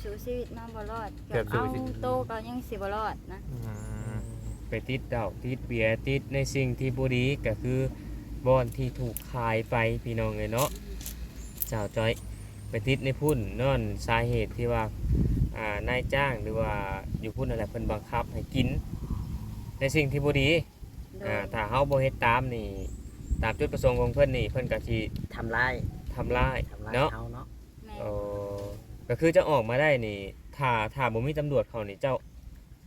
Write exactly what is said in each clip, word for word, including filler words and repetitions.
สู้ชีวิตมาบ่รอด เกือบ เกือบสู้ เอา ชีวิต โตก็ยังสิบ่รอดนะ อืม ไปติดเหล้าติดเบียร์ติดในสิ่งที่บ่ดี ก็คือบ่อนที่ถูกขายไปพี่น้องเอ้ยเนาะ สาวจ้อย ไปติดในพุ้น ย้อนสาเหตุที่ว่า อ่า นายจ้างหรือว่าอยู่พุ้นนั่นแหละ เพิ่นบังคับให้กิน ในสิ่งที่บ่ดี โดย อ่า ถ้าเฮาบ่เฮ็ดตามนี่ ตามจุดประสงค์ของเพิ่นนี่ เพิ่นก็สิ ทำร้าย ทำร้าย ทำร้าย เนาะ เฮาเนาะ แม่น เออ ก็คือจะออกมาได้นี่ ถ้า ถ้าบ่มีตำรวจเขานี่ เจ้า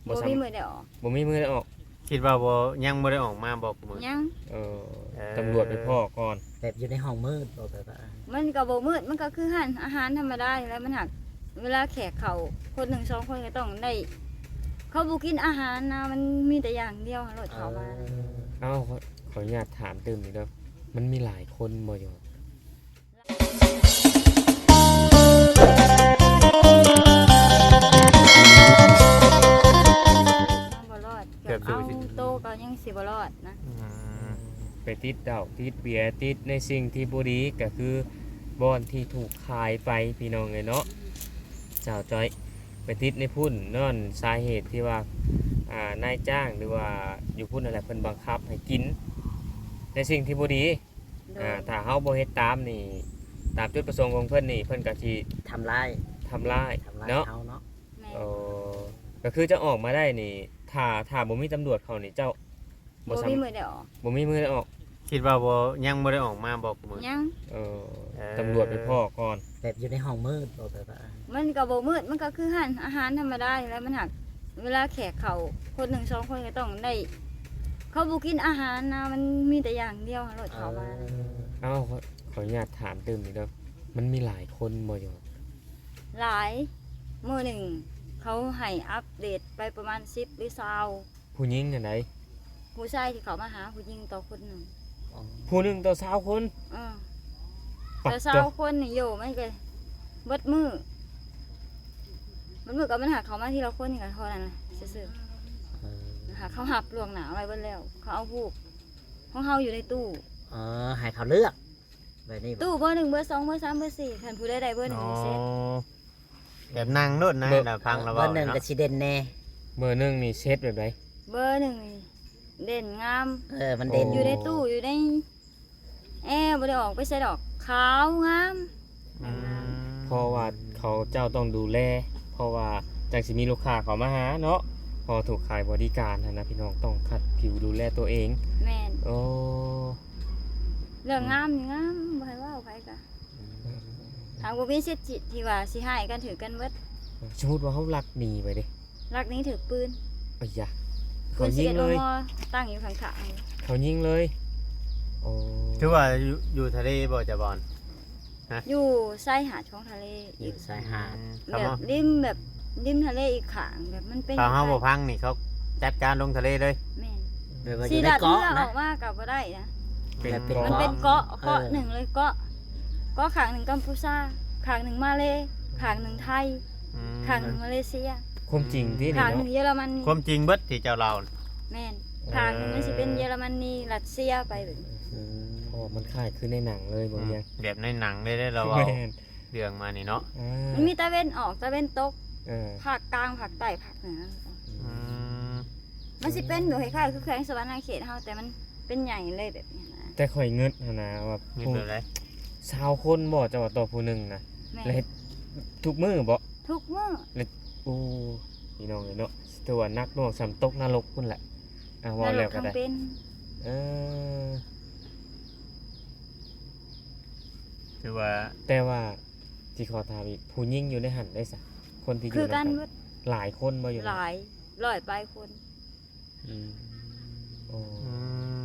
บ่ บ่ สา มีมื้อได้ออก บ่มีมื้อได้ออก คิดว่าบ่ ยังบ่ได้ออกมาบ่มื้อ ยัง เออ เออ ตำรวจไปพ้อก่อน แบบอยู่ในห้องมืดบ่ แบบว่า มันก็บ่มืด มันก็คือร้านอาหารธรรมดานี่แหละ มันหากเวลาแขกเข้า คนหนึ่งสองคนก็ต้องได้ เขาบ่กินอาหารนะ มันมีแต่อย่างเดียว รถเขามา เออ เอ้า ขอ ขออนุญาตถามตื่มอีกเด้อ มันมีหลายคนบ่อยู่ บ่รอด เกือบ เกือบ เอา สู้ชีวิต โตก็ยังสิบ่รอดนะ อืม ไปติดเหล้าติดเบียร์ติดในสิ่งที่บ่ดี ก็คือบ่อนที่ถูกขายไปพี่น้องเอ้ยเนาะ สาวจ้อย ไปติดในพุ้น ย้อนสาเหตุที่ว่า อ่า นายจ้างหรือว่าอยู่พุ้นนั่นแหละ เพิ่นบังคับให้กิน ในสิ่งที่บ่ดี โดย อ่า ถ้าเฮาบ่เฮ็ดตามนี่ ตามจุดประสงค์ของเพิ่นนี่ เพิ่นก็สิ ทำร้าย ทำร้าย ทำร้าย เนาะ เฮาเนาะ แม่น เออ ก็คือจะออกมาได้นี่ ถ้า ถ้าบ่มีตำรวจเขานี่ เจ้า บ่ บ่ สา มีมื้อได้ออก บ่มีมื้อได้ออก คิดว่าบ่ ยังบ่ได้ออกมาบ่มื้อ ยัง เออ เออ ตำรวจไปพ้อก่อน แบบอยู่ในห้องมืดบ่ แบบว่า มันก็บ่มืด มันก็คือร้านอาหารธรรมดานี่แหละ มันหากเวลาแขกเข้า คนหนึ่งสองคนก็ต้องได้ เขาบ่กินอาหารนะ มันมีแต่อย่างเดียว รถเขามา เออ เอ้า ขอ ขออนุญาตถามตื่มอีกเด้อ มันมีหลายคนบ่อยู่ หลาย มื้อหนึ่งเขาให้อัปเดตไปประมาณสิบหรือซาว ผู้หญิงอันใด ผู้ชายที่เขามาหาผู้หญิงต่อคนหนึ่ง อ๋อ ผู้หนึ่งต่อซาวคน เออ ปัด แต่ซาวคนนี่โยมันก็เบิดมื้อ เบิดมื้อก็มันหาเขามาทีละคนนี่ก็เท่านั้นนะซื่อ เออ ๆ นะคะ เขาหับล่วงหน้าไว้เบิดแล้ว เขาเอารูปของเฮาอยู่ในตู้ อ๋อ ให้เขาเลือก แบบนี้บ่ ตู้เบอร์หนึ่ง เบอร์สอง เบอร์สาม เบอร์สี่ คันผู้ใดได้เบอร์หนึ่งนี่เสร็จ อ๋อ แบบนั่งโลดนะ เบอร์ น่ะ ฟังแล้ว เบอร์หนึ่ง เว้าเนาะ ก็สิเด่นแน่ เบอร์หนึ่งนี่เซตแบบใด เบอร์หนึ่งนี่เด่นงาม เออ มันเด่น โอ้ อยู่ในตู้ อยู่ในแอร์ บ่ได้ออกไปไสดอก ขาวงาม อืม เพราะว่าเขาเจ้าต้องดูแล เพราะว่าจั่งสิมีลูกค้าเข้ามาหาเนาะ เพราะถูกขายบริการหั้นนะพี่น้อง ต้องขัดผิวดูแลตัวเอง แม่น โอ้ เรื่องงามนี่งาม บ่ให้เว้าไผกะ อืม หากบ่มีสิทธิ์ที่ว่าสิให้กันถือกันเบิด สมมุติว่าเฮาลักหนีไปเด้ ลักหนีถืกปืน อ้ยยะ ปืน เขายิงเลย สิบเอ็ด มม ตั้งอยู่ข้างๆ เขายิงเลย โอ้ ถือว่าอยู่ อยู่ทะเลบ่ จาบอน ฮะ อยู่ชายหาดของทะเล อยู่ชายหาด อืม แบบ ครับผม ริม แบบริมทะเลอีกข้าง แบบมันเป็น ถ้าเฮาบ่พังนี่ เขาจัดการลงทะเลเลย แม่น แบบว่าอยู่ในเกาะนะ สิลัดเรือออกมาก็บ่ได้นะ เป็น แบบเป็น มันเป็นเกาะ เกาะ เออ เกาะหนึ่งเลย เกาะ เกาะข้างหนึ่งกัมพูชา ข้างหนึ่งมาเลย์ ข้างหนึ่งไทย อืม ข้างหนึ่งมาเลเซีย ความจริงที่นี่ ข้างหนึ่ง เนาะ เยอรมนี ความจริงเบิดที่เจ้าเล่าน่ะ แม่น เออ ข้างหนึ่งมันสิเป็นเยอรมนี รัสเซียไปแบบนี้ อืม โอ้ มันคล้ายคือในหนังเลย บ่ อืม เวียง แบบในหนังเลยเด้อ เราเว้า แม่น เรื่องมานี่เนาะ เออ มันมีตะเวนออก ตะเวนตก เออ ภาคกลาง ภาคใต้ ภาคเหนือ อืม มันสิเป็นแบบคล้ายๆ คือแขวงสะหวันนะเขตเฮา แต่มันเป็นใหญ่เลยแบบนี้นะ แต่ข่อยงึดหั้นนะว่า มีแบบใด ซาวคนบ่ เจ้าว่าต่อผู้หนึ่งนะ แม่น แล้วเฮ็ดทุกมื้อบ่ ทุกมื้อ แล้ว โอ้ พี่น้องเอ้ยเนาะ ถือว่าหนักหน่วงส่ำตกนรกพุ้นแหละ อ่ะ เว้าแล้วก็ได้ นรกทั้งเป็น เออ ถือว่า แต่ว่า สิขอถามอีก ผู้หญิงอยู่ในหั้นได้ซะ คนที่อยู่ คือกัน นำกัน เบิด หลายคนบ่อยู่ในหั้น หลาย ร้อยปลายคน อืม โอ้ อื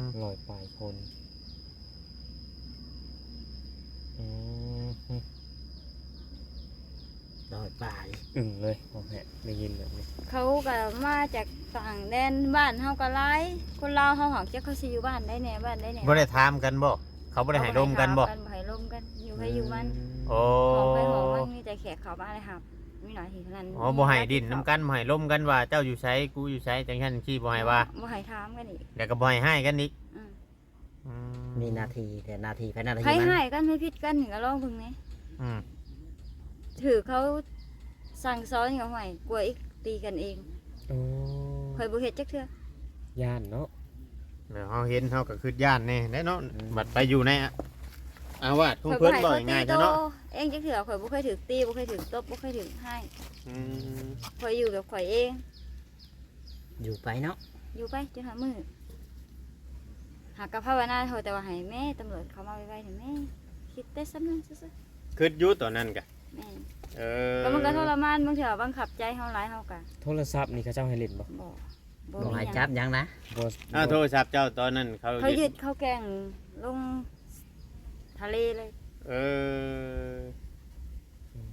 ม ร้อยปลายคน อืม ร้อยปลาย อึ้งเลย โอเค ได้ยินแบบนี้ เขาก็มาจากต่างแดน บ้านเฮาก็หลาย คนลาวเฮาหากจักเขาสิอยู่บ้านใดแหน่ บ้านใดแหน่ บ่ได้ถามกันบ่ เขาบ่ได้ให้ร่มกันบ่ บ่ได้ถามกัน บ่ให้ร่มกัน อยู่ไผอยู่มัน อืม โอ้ ห้องไผห้องมัน มีแต่แขกเข้ามาได้รับ มีหน้าที่เท่านั้น อ๋อ บ่ให้ดิ้นนำกัน บ่ให้ร่มกันว่าเจ้าอยู่ไส กูอยู่ไส จังซั่นจังซี่ บ่ให้ว่า บ่ให้ถามกันอีก แล้วก็บ่ให้ฮ้ายกันอีก อืม อืม มีหน้าที่ แต่หน้าที่ไผหน้าที่มัน ไผฮ้ายกัน ไผผิดกันนี่ก็ลองเบิ่งแหน่ อืม ถืกเขา สั่งสอนก็ห่วย กลัวอีก ตีกันเอง โอ้ ข่อยบ่เฮ็ดจักเทื่อ ย่านเนาะ แล้วเฮาเห็นเฮาก็คิดย่านแน่แหละเนาะ อืม บัดไปอยู่ในอาวาสของเพิ่น ข่อยบ่ให้ บ่ง่ายๆ เขาตีโต ซะเนาะ เองจักเทื่อ ข่อยบ่เคยถูกตี บ่เคยถูกตบ บ่เคยถูกฮ้าย อืม ข่อยอยู่แบบข่อยเอง อยู่ไปเนาะ อยู่ไปจนฮอดมื้อ หากะภาวนาเถาะ แต่ว่าให้แม่ตำรวจเข้ามาไวๆ นี่แม่ คิดแต่ส่ำนั้นซื่อๆ คิดอยู่ตอนนั้นกะ แม่น เออ ก็มันก็ทรมาน บางเทื่อบังคับใจเฮาหลาย เฮากะ โทรศัพท์นี่เขาเจ้าให้เล่นบ่ บ่ บ่ บ่ มี ให้ หยัง จับหยังนะ บ่ อ้าว บ่ โทรศัพท์เจ้าตอนนั้นเขา เขา ยึด ยึด เขาแกล้งลงทะเลเลย เออ อืม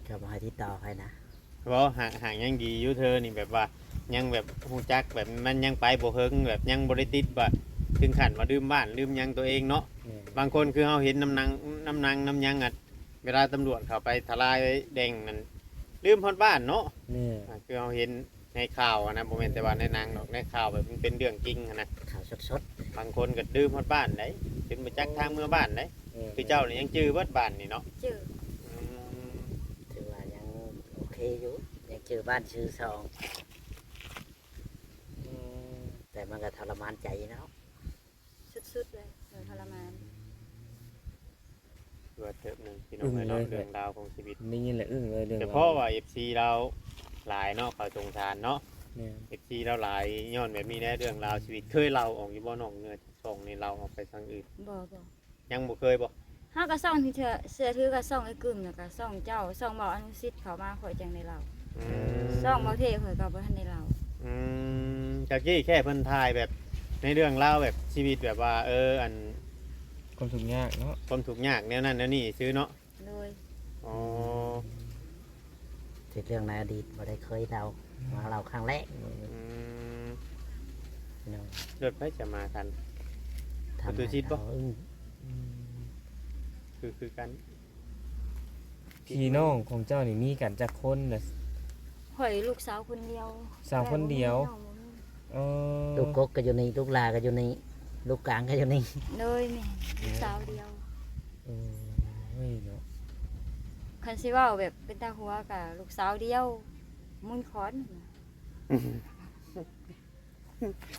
ก็บ่ให้ติดต่อใครนะ บ่ หาก หากยังดีอยู่เธอนี่ แบบว่ายังแบบฮู้จัก แบบมันยังไปบ่เฮิง แบบยังบ่ได้ติดว่าถึงขั้นว่าลืมบ้านลืมหยังตัวเองเนาะ แม่น บางคนคือเฮาเห็นนำหนัง นำหนังนำหยังอะ เวลาตำรวจเข้าไปทลายแดงนั่น ลืมฮอดบ้านเนาะ แม่น อ่า คือเฮาเห็นในข่าวอะนะ บ่แม่นแต่ว่าในหนังดอก ในข่าวแบบมันเป็นเรื่องจริงหั้นนะ ข่าวสดๆ บางคนก็ลืมฮอดบ้านได๋ จนบ่จักทางเมือบ้านได๋ แม่น คือเจ้านี่ยังจื่อเบิดบ้านนี่เนาะ จื่อ อืม ถือว่ายังโอเคอยู่ ยังจื่อบ้านจื่อซอง อืม แต่มันก็ทรมานใจเนาะ สุดๆ เลย เออ ทรมาน คือว่าเติบหนึ่งพี่น้องเอ้ยเนาะ อึ้งเลย เรื่องราวของชีวิต ได้ยินแล้วอึ้งเลย เรื่องราว แต่เพราะว่า เอฟซี ลาวหลายเนาะ เขาสงสารเนาะ แม่น เอฟซี ลาวหลาย ย้อนแบบนี้แหละ เรื่องราวชีวิต เคยเล่าออกอยู่บ่ นอกเหนือจากช่องนี่ เล่าออกไปทางอื่น บ่ บ่ ยังบ่เคยบ่ เฮาก็ส่องที่เชื่อ เชื่อถือก็ส่องไอ้กึ่ม แล้วก็ส่องเจ้า ส่องบ่าวอนุสิทธิ์เข้ามา ข้อยจั่งได้เล่า อืม ส่องบ่าวเท่ข้อยก็บ่ทันได้เล่า อืม ตะกี้แค่เพิ่นถ่ายแบบในเรื่องราวแบบชีวิตแบบว่า เออ อัน ความทุกข์ยากเนาะ ความทุกข์ยากแนวนั้นแนวนี้ซื่อเนาะ โดย อ๋อ แต่เรื่องในอดีตบ่ได้เคยเล่า มาเล่าครั้งแรก อืม พี่น้อง รถไผจะมาคัน ทำ ประตูชิดบ่ ให้เราอึ้ง อืม คือ คือกัน พี่น้องของเจ้านี่มีกันจักคนน่ะ ข้อยลูกสาวคนเดียว สาวคนเดียว บ่มีน้องบ่มี อ๋อ ลูกกกก็อยู่นี่ ลูกหล้าก็อยู่นี่ ลูกกลางก็อยู่นี่ โดย แม่น ลูกสาวเดียว เออ เฮ้ยเนาะ คันสิเว้าแบบเป็นตาหัวก็ลูกสาวเดียว มูลขอน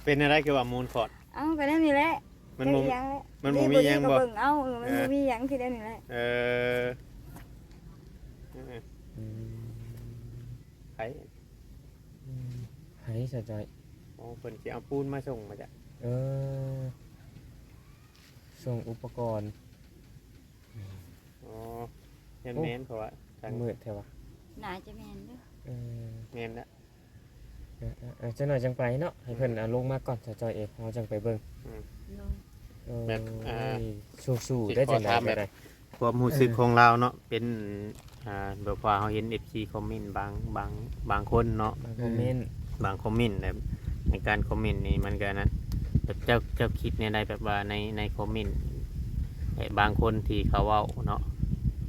เป็นอะไรคือว่ามูลขอน เอ้า ก็แนวนี้แหละ มันบ่ จักอีหยังแหละ มันบ่มีหยังบ่ ดีบ่ดีก็เบิ่งเอา เออ มัน เออ บ่มีหยัง คือแนวนี้แหละ เออ เออ อืม ไผ อืม ไผสะจอย อ๋อ เพิ่นสิเอาปูนมาส่งมาจ้ะ เออ ส่งอุปกรณ์ อ๋อ แม่น โอ้ แม่น เพราะว่าทาง มืดแท้วะ น่าจะแม่นเด้อ เออ แม่นละ เออ เออ เออ จักหน่อยจังไปเนาะ ให้เพิ่น อืม เอาลงมาก่อน สะจอยเอ้ย เฮาจังไปเบิ่ง อืม โดย เออ แบบ อ่า สู้ๆ สิ ได้ ขอ จังใด๋ ถาม ก็ แบบ ได้ ความรู้สึก เออ ของลาวเนาะ เป็น อ่า แบบว่าเฮาเห็น เอฟซี คอมเมนต์บาง บาง บางคนเนาะ บางคอมเมนต์ บางคอมเมนต์แบบ ในการคอมเมนต์นี่มันก็นั้น แบบเจ้า เจ้าคิดแนวใดแบบว่าใน ในคอมเมนต์ ไอ้บางคนที่เขาเว้าเนาะ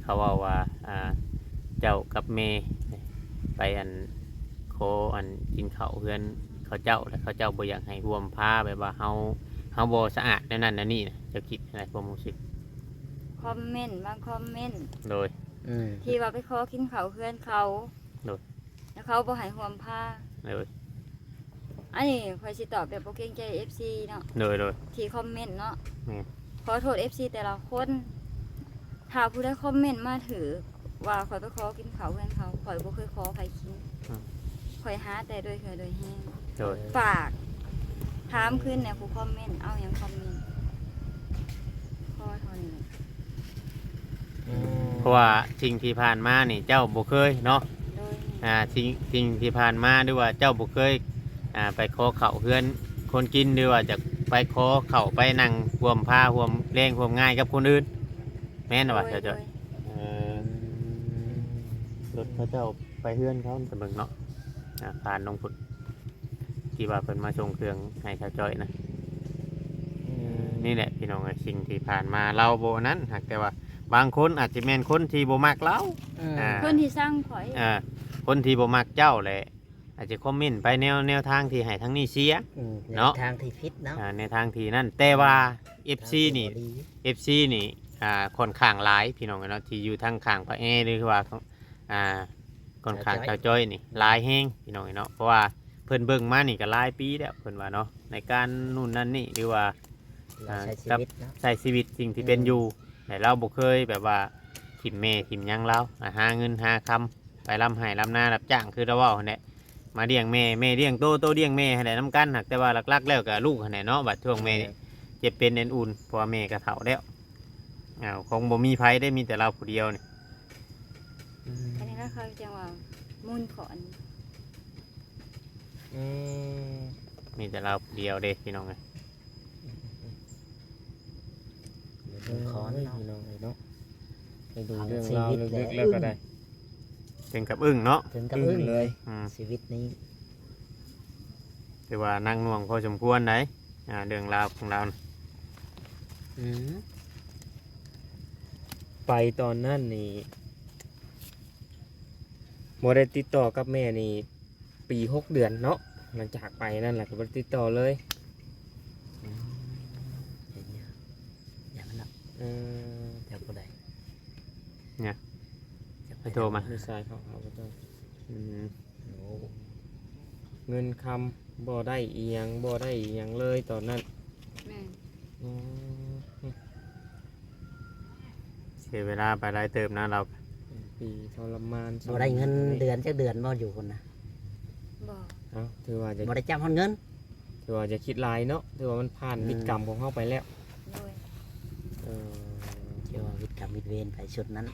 เขาเว้าว่า อ่า เจ้ากับแม่ไปอัน ขออันกินข้าวเฮือนเขาเจ้า แล้วเขาเจ้าบ่อยากให้ห่วมผ้า แบบว่าเฮา เฮาบ่สะอาดแนวนั้นแนวนี้นะ เจ้าคิดอะไรความรู้สึก คอมเมนต์ บางคอมเมนต์ โดย อืม ที่ว่าไปขอกินข้าวเฮือนเขา โดย แล้วเขาบ่ให้ห่วมผ้า โดย อันนี้ข้อยสิตอบแบบบ่เกรงใจ เอฟซี เนาะ โดย โดย ที่คอมเมนต์เนาะ แม่น ขอโทษ เอฟซี แต่ละคน ถ้าผู้ใดคอมเมนต์มาถือว่าข้อยไปขอกินข้าวเฮือนเขา ข้อยบ่เคยขอไผกิน อืม ข้อยหาแต่โดยเหื่อโดยแฮง โดย ฝากถามคืนแหน่ผู้คอมเมนต์ เอาหยังคอมเมนต์ ขอเท่านี้ อืม เพราะว่าสิ่งที่ผ่านมานี่เจ้าบ่เคยเนาะ โดย อ่า สิ่ง สิ่งที่ผ่านมาหรือว่าเจ้าบ่เคย อ่า ไปขอข้าวเฮือนคนกิน หรือว่าจะไปขอข้าวไปนั่งร่วมพาร่วมแรงร่วมงานกับคนอื่น แม่นบ่ โดย เจ้าจ้อย โดย เออ รถเขาเจ้าไปเฮือนเขา ไปเบิ่งเนาะ อ่า ผ่านลงพุ้น ที่ว่าเพิ่นมาส่งเครื่องให้เจ้าจ้อยนะ อืม นี่แหละพี่น้องเอ้ย สิ่งที่ผ่านมาเราบ่นั้น หากแต่ว่าบางคนอาจจะแม่นคนที่บ่มักเรา อืม อ่า คนที่ซังข้อย อ่า คนที่บ่มักเจ้าแหละ อาจจะคอมเมนต์ไปแนว แนวทางที่ให้ทางนี้เสีย อืม เนาะ แนวทางที่ผิดเนาะ อ่า ในทางที่นั่น แต่ว่า เอฟซี นี่ ทางที่บ่ดี เอฟซี นี่ อ่า ค่อนข้างหลายพี่น้องเนาะ ที่อยู่ทางข้างป้าแอ หรือว่า อ่า ค่อนข้าง สาวจ้อย สาวจ้อยนี่หลายแฮงพี่น้องเนาะ เพราะว่าเพิ่นเบิ่งมานี่ก็หลายปีแล้ว เพิ่นว่าเนาะ ในการนู่นนั่นนี่ หรือว่า ลาว อ่า ใช้ชีวิตเนาะ ใช้ชีวิตสิ่งที่เป็น อืม อยู่ แต่ลาวบ่เคยแบบว่าถิ่มแม่ถิ่มหยังลาว อ่า หาเงินหาคำ ไปร่ำไร่ร่ำนารับจ้างคือลาวเว้าหั่นแหละ มาเลี้ยงแม่ แม่เลี้ยงโต โตเลี้ยงแม่หั่นแหละนำกัน หากแต่ว่าหลักๆแล้วก็ลูกหั่นแหละเนาะ บัดช่วงแม่ แม่ เจ็บเป็นแอนอุ่น เพราะว่าแม่ก็เฒ่าแล้ว อ้าว คงบ่มีไผได้ มีแต่ลาวผู้เดียวนี่ อืม อันนี้นะเขาจังว่ามูลขอน อืม มีแต่ลาวผู้เดียวเด้พี่น้องเอ้ย เดี๋ยวเบิ่งขอนเนาะ เอ้ย พี่น้องเอ้ยเนาะ ไปดู ฟัง เรื่องราว ชีวิต ลึกๆ แล้ว แล้วก็ได้ อึ้ง ถึงกับอึ้งเนาะ ถึงกับอึ้ง อึ้งเลย อืม ชีวิตนี้ ถือว่าหนักหน่วงพอสมควรได๋ อ่า เรื่องราวของลาวน่ะ อืม ไปตอนนั้นนี่ บ่ได้ติดต่อกับแม่นี่ ปีหกเดือนเนาะ หลังจากไปนั่นแหละก็บ่ได้ติดต่อเลย อืม เห็นอยู่ อย่ามันเนาะ เออ เดี๋ยวผู้ใด เนี่ย จะไป ไปโทรมา ทางไหน มีสายเขา เขาก็ต้อง อืม โอ้ เงินคำบ่ได้อีหยัง บ่ได้อีหยังเลยตอนนั้น แม่น อืม เสียเวลาไปหลายเติบนะเรา เป็นปีทรมาน บ่ได้เงินเดือนจักเดือนบ่อยู่พุ่นนะ บ่ เอ้า ถือว่าจะ บ่ได้จับฮอดเงิน ถือว่าจะคิดหลายเนาะ ถือว่ามันผ่าน อืม วิตกรรมของเฮาไปแล้ว โดย เออ เรียกว่าวิตกรรมวิตเวรไปชุดนั้น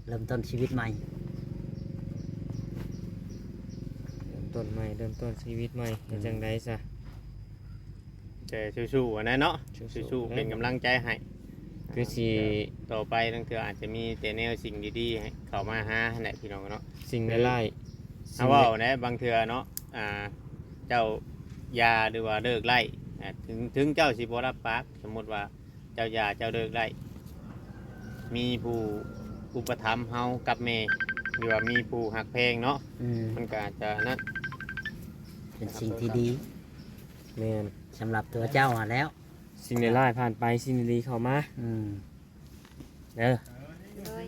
เริ่มต้นชีวิตใหม่ เริ่มต้นใหม่ เริ่มต้นชีวิตใหม่ อืม จั่งใดซะ แต่สู้ๆ อะนะเนาะ สู้ๆ สู้ๆ เป็นกำลังใจให้ คือสิ ต่อไปลางเทื่ออาจจะมีแต่แนวสิ่งดีๆ ให้เข้ามาหาหั่นแหละพี่น้องเนาะ สิ่งร้ายๆ เอาเว้าแหน่ บางเทื่อเนาะ อ่า เจ้าหย่าหรือว่าเลิกไล้ อ่า ถึง ถึงเจ้าสิบ่รับปาก สมมุติว่าเจ้าหย่าเจ้าเลิกไล้ มีผู้อุปถัมภ์เฮากับแม่ หรือว่ามีผู้ฮักแพงเนาะ อืม มันก็อาจจะนั่น เป็นสิ่งที่ดี แม่น สำหรับตัวเจ้าอะแล้ว สิ่งร้ายๆ ผ่านไป สิ่งดีๆ เข้ามา อืม เด้อ โดย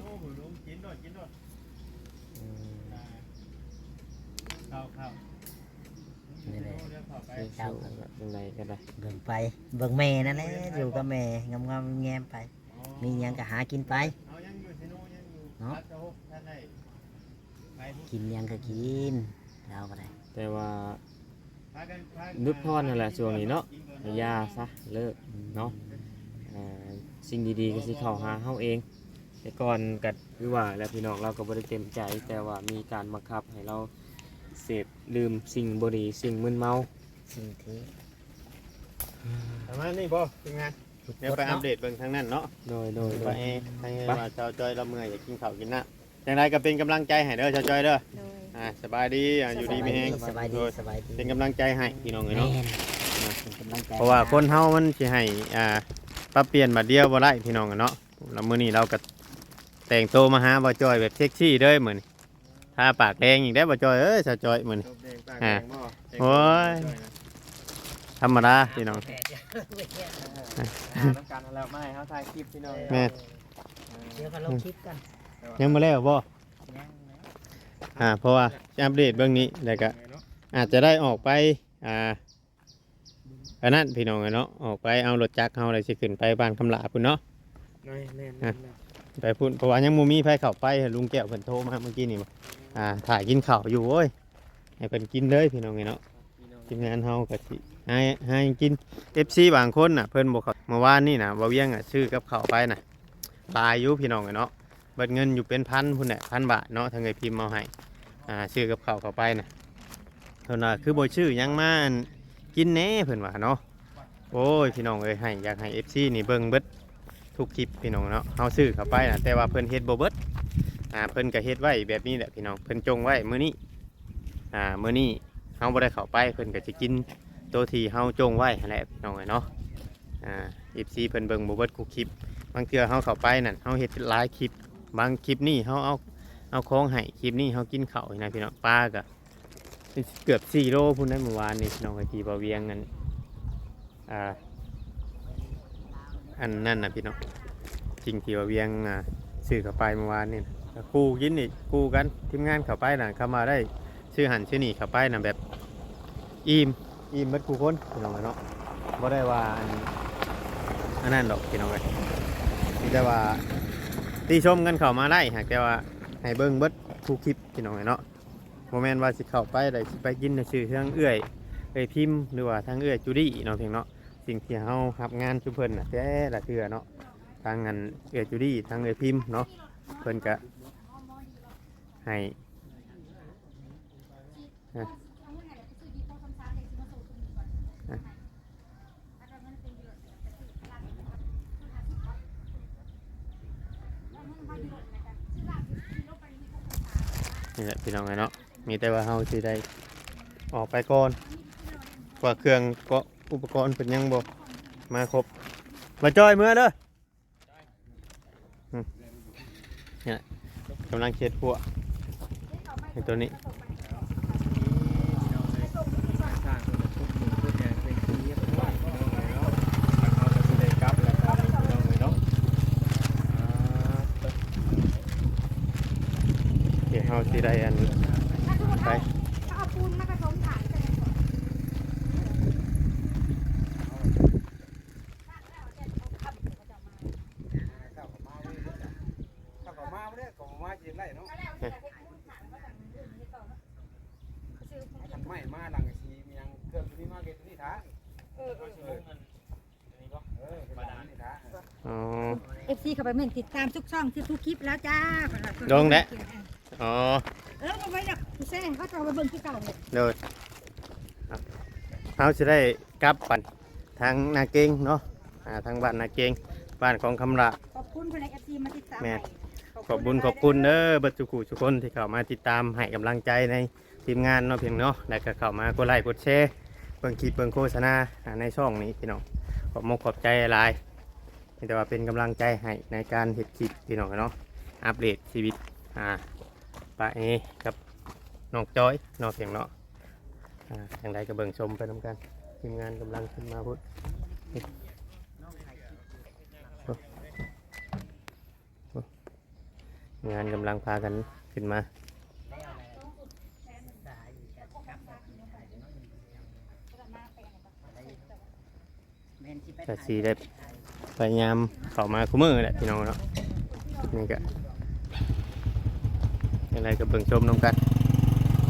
อืม นี่แหละ สู้ๆ จั่งใดก็ได้ เบิ่งไป เบิ่งแม่นั่นแหละ อยู่กับแม่ งามๆ แงมๆ ไป มีหยังก็หากินไป เนาะ กินหยังก็กิน ลาวก็ได้ แต่ว่า หยุดผ่อนนั่นแหละช่วงนี้เนาะ ให้หย่าซะ เลิกเนาะ อ่า สิ่งดีๆ ก็สิเข้าหาเฮาเอง แต่ก่อนก็คือว่าแหละพี่น้อง เราก็บ่ได้เต็มใจ แต่ว่ามีการบังคับให้เราเสพ ดื่มสิ่งบ่ดี สิ่งมึนเมา สิ่งที่ ประมาณนี้บ่ ทีมงาน เดี๋ยวไปอัปเดตเบิ่งทางนั้นเนาะ โดย โดย โดย ไปให้ ให้ ไป ว่าสาวจ้อยเราเมื่อยอยากกินข้าวกินน้ำ จั่งใดก็เป็นกำลังใจให้เด้อสาวจ้อยเด้อ โดย อ่า สบายดี อ่า อยู่ดีมีแฮง สบายดี โดย สบายดี เป็นกำลังใจให้พี่น้องเอ้ยเนาะ แม่น เป็นกำลังใจ เพราะว่าคนเฮามันสิให้ อ่า ปรับเปลี่ยนบาดเดียวบ่ได้พี่น้องเนาะ แล้วมื้อนี้เราก็แต่งตัวมาหาบ่าวจ้อยแบบเซ็กซี่เด้อมื้อนี้ ทาปากแดงอีกแล้วบ่าวจ้อยเอ้ย สาวจ้อยมื้อนี้ ตบแดงปากแดงบ่ อ่า แต่ง โอ้ย ตัวจ้อยนะ ธรรมดาพี่น้อง อ่า น้ำกันแล้วมาให้เฮาถ่ายคลิปพี่น้อง แม่น เดี๋ยวก็ลงคลิปกัน ยังบ่แล้วบ่ ยังแล้ว อ่า เพราะว่าอัปเดตเบิ่งนี้ แล้วก็อาจจะได้ออกไป อ่า อันนั้นพี่น้องเนาะ ออกไปเอารถจักรเฮา แล้วสิขึ้นไปบ้านคำหลาพุ้นเนาะ แม่นๆๆ ไปพุ้น เพราะว่ายังบ่มีไผเข้าไป ลุงแก้วเพิ่นโทรมาเมื่อกี้นี่ อ่า ถ่ากินข้าวอยู่ โอ้ย ให้เพิ่นกินเลยพี่น้องเอ้ยเนาะ พี่น้อง ทีมงานเฮาก็สิให้ ให้กิน เอฟซี บางคนน่ะ เพิ่นบ่เข้า เมื่อวานนี่น่ะ บ่าวเวียงอะซื้อกับข้าวไปน่ะ หลายอยู่พี่น้องเอ้ยเนาะ เบิดเงินอยู่เป็นพันพุ้นแหละ พันบาทเนาะ ทางเอื้อยพิมพ์เอาให้ อ่า ซื้อกับข้าวเข้าไปน่ะ เพิ่นว่าคือบ่ซื้อหยังมาอันกินแหน่ เพิ่นว่าเนาะ โอ้ย พี่น้องเอ้ย ให้ อยากให้ เอฟซี นี่เบิ่งเบิดทุกคลิปพี่น้องเนาะ เฮาซื้อเข้าไปน่ะ แต่ว่าเพิ่นเฮ็ดบ่เบิด อ่า เพิ่นก็เฮ็ดไว้แบบนี้แหละพี่น้อง เพิ่นจงไว้มื้อนี้ อ่า มื้อนี้เฮาบ่ได้เข้าไป เพิ่นก็สิกินโตที่เฮาจงไว้หั่นแหละพี่น้องเอ้ยเนาะ อ่า เอฟซี เพิ่นเบิ่งบ่เบิดทุกคลิป บางเทื่อเฮาเข้าไปนั่น เฮาเฮ็ดหลายคลิป บางคลิปนี่เฮาเอา เอาของให้ คลิปนี้เฮากินข้าวนี่นะพี่น้อง ปลาก็เกือบสี่โลพุ้นนะเมื่อวานนี้พี่น้อง ไอ้ที่บ่าวเวียงนั่น อ่า อันนั้นน่ะพี่น้อง สิ่งที่บ่าวเวียง อ่า ซื้อเข้าไปเมื่อวานนี่น่ะ เอ คู่กินอีก คู่กัน ทีมงานเข้าไปน่ะ คำว่าได้ซื้อหั้นซื้อนี่เข้าไปน่ะ แบบอิ่ม อิ่มเบิดคู่คน พี่น้องเนาะ บ่ได้ว่าอัน อันนั้นดอก พี่น้องเอ้ย มีแต่ว่าติชมกันเข้ามาได้ หากแต่ว่าให้เบิ่งเบิดคู่คลิป พี่น้องเอ้ยเนาะ บ่แม่นว่าสิเข้าไปแล้วสิไปกินซื่อ ทางเอื้อย เอื้อยพิมพ์ หรือว่าทางเอื้อยจูดี้เนาะ เพียงเนาะ สิ่งที่เฮารับงานซุเพิ่นน่ะ แต่ละเทื่อเนาะ ทางอันเอื้อยจูดี้ ทางเอื้อยพิมพ์เนาะ เพิ่นก็ให้ นะ นะ นี่แหละพี่น้องเอ้ยเนาะ มีแต่ว่าเฮาสิได้ออกไปก่อน กว่าเครื่องก็อุปกรณ์เพิ่นยังบ่มาครบ มาจอยเมือเด้อ อืม นี่แหละ กำลังเช็ดหัว ไอ้ตัวนี้ เดี๋ยวเฮาสิได้อัน ไป เอาปูนมาผสมถ่าน เจ้าก็มาเว้ย เจ้าก็มาเว้ย เจ้าก็มาเด้อ ก็มาเฮ็ดไรเนาะ ไม่มาหลังสีมียังเครื่องตัวนี้มาเก็บตัวนี้ถ่า เออ เออ เออ เก็บตัวนี้ถ่า อ๋อ เอฟซี เข้าไปเม่นติดตามทุกช่อง ทุกคลิปแล้วจ้า ลงแล้ว อ๋อ เออ เอาไว้ดอก แซ่เขาจะเอาไปเบิ่งคือเก่าเนี่ย โดย เฮาสิได้กลับบ้านทางนาเกงเนาะ อ่า ทางบ้านนาเกง บ้านของคำละ ขอบคุณเพิ่น เอฟซี มาติดตาม แม่น ให้ ขอบคุณ ขอบคุณเด้อ เบิดทุกผู้ทุกคนที่เข้ามาติดตามให้กำลังใจในทีมงานเนาะ เพียงเนาะ แล้วก็เข้ามากดไลค์กดแชร์ เบิ่งคลิปเบิ่งโฆษณา อ่า ในช่องนี้พี่น้อง ขอบมกขอบใจหลาย มีแต่ว่าเป็นกำลังใจให้ในการเฮ็ดคลิปพี่น้องเนาะ อัปเดตชีวิต อ่า ป้าเอกับน้องจอยเนาะ เพียงเนาะ อ่า อย่างใดก็เบิ่งชมไปนำกัน ทีมงานกำลังขึ้นมาพุ้น งานกำลังพากันขึ้นมา แม่นสิไป ก็สิได้พยายามเข้ามาคู่มื้อแหละพี่น้องเนาะ นี่ก็ อย่างไรก็เบิ่งชมนำกัน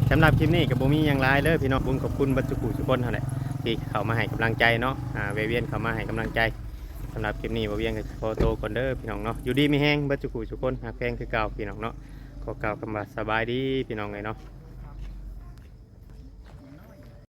สำหรับคลิปนี้ก็บ่มีหยังหลายเด้อพี่น้อง บุญขอบคุณเบิดทุกผู้ทุกคนนั่นแหละ ที่เข้ามาให้กำลังใจเนาะ อ่า แวะเวียนเข้ามาให้กำลังใจ สำหรับคลิปนี้บ่าวเวียงก็ขอตัวก่อนเด้อพี่น้องเนาะ อยู่ดีมีแฮงเบิดทุกผู้ทุกคน ฮักแพงคือเก่าพี่น้องเนาะ ขอกล่าวคำว่าสบายดีพี่น้องเอ้ยเนาะ